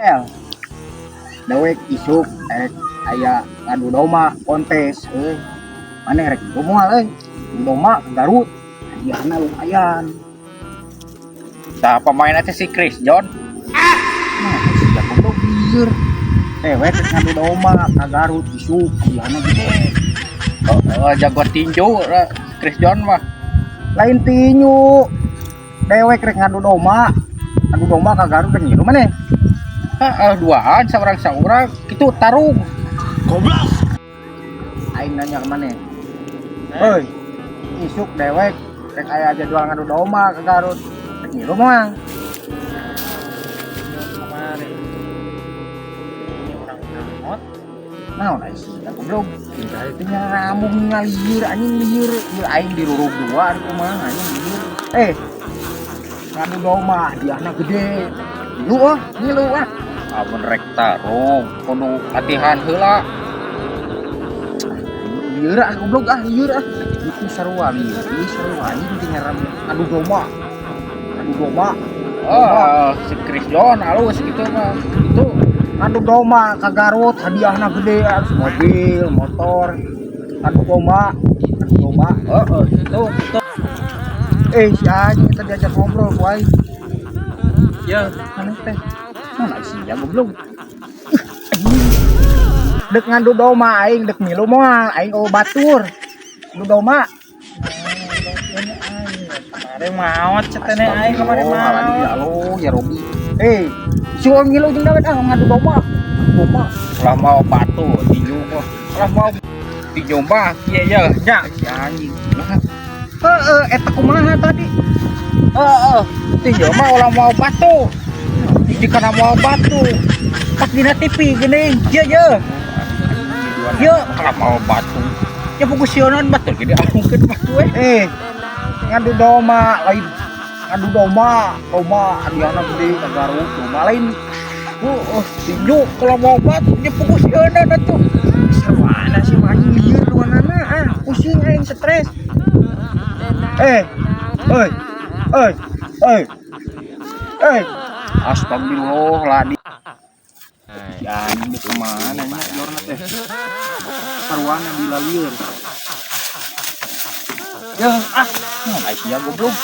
El. Dewek isuk rek aya ngadu domba kontes euy. Maneh rek moal euy? Ngadu domba ke Garut. Hadiahna lumayan. Tah, pemain teh si Chris John. Nah, si goblok lieur. Dewek rek ngadu domba ka Garut isuk, hadiahna gede. Oh, oh, jago tinju lah, Chris John mah. Lain tinju. Dewek rek ngadu domba. Ngadu domba ka Garut, rek ngilu maneh? Heeh, duaan seorang seorang itu tarung. Aing nanya ke maneh. Hoi, isuk dewek rek aya jadwal ngadu domba ke Garut. Rek ngilu moal? Kemarin ini orang maot. Naon ai sia, goblok? Tinggal itu nyambung ngalieur, anjing, lieur. Ieu aing dirurug dua ari kumaha, anjing, lieur. Eh, ngadu domba hadiahna gede. Ngilu ah, ngilu ah. Amun rek tarung kudu latihan heula. Lieur ah, goblok, ah, lieur ah. Itu sarua lieur, ieu sarua, anjing, teh ngaran ngadu domba. Ngadu domba. Oh, si Chris John halus gitu mah. Itu Ngadu domba ka Garut hadiahna gede, harus mobil, motor. Ngadu domba, ngadu domba. Heeh, itu. Eh, si anjing kita diajak ngobrol ku aing. Ya, Maneh teh. Mana sia, goblok? Dek ngadu domba aing dek milu moal? Aing euweuh batur. Ngadu domba. Kemarin maot cetene aing kemarin maot. Ya Allah, ya Robi. Eh, si wong ngilu jeung dewek ah ngadu domba. Ngadu domba. Ulah mawa batu tinju mah. Ulah mawa tinju mah kieu ye nya. Si anjing. Heeh, eta kumaha tadi? Heeh, tinju mah ulah mawa batu. Jika mawa batu pas dina TV geuning kieu ye. Ye, kalau mawa batu. Ya fokusionan batu gede alungkeun batu we. Eh, ngadu domba lain ngadu domba, domba hadiahna gede ka Garut, domba lain. Oh, tinju kalau mawa batu nya fokusionan atuh. Mana sih anjing, lieur duanana ah, pusing aing, stres. Eh, oi, oi, oi, eh, astagfirullahaladzim. Si anjing kemana nya jorna teh? Sarwana bila lieur. Ya, ah, nah, sia, goblok.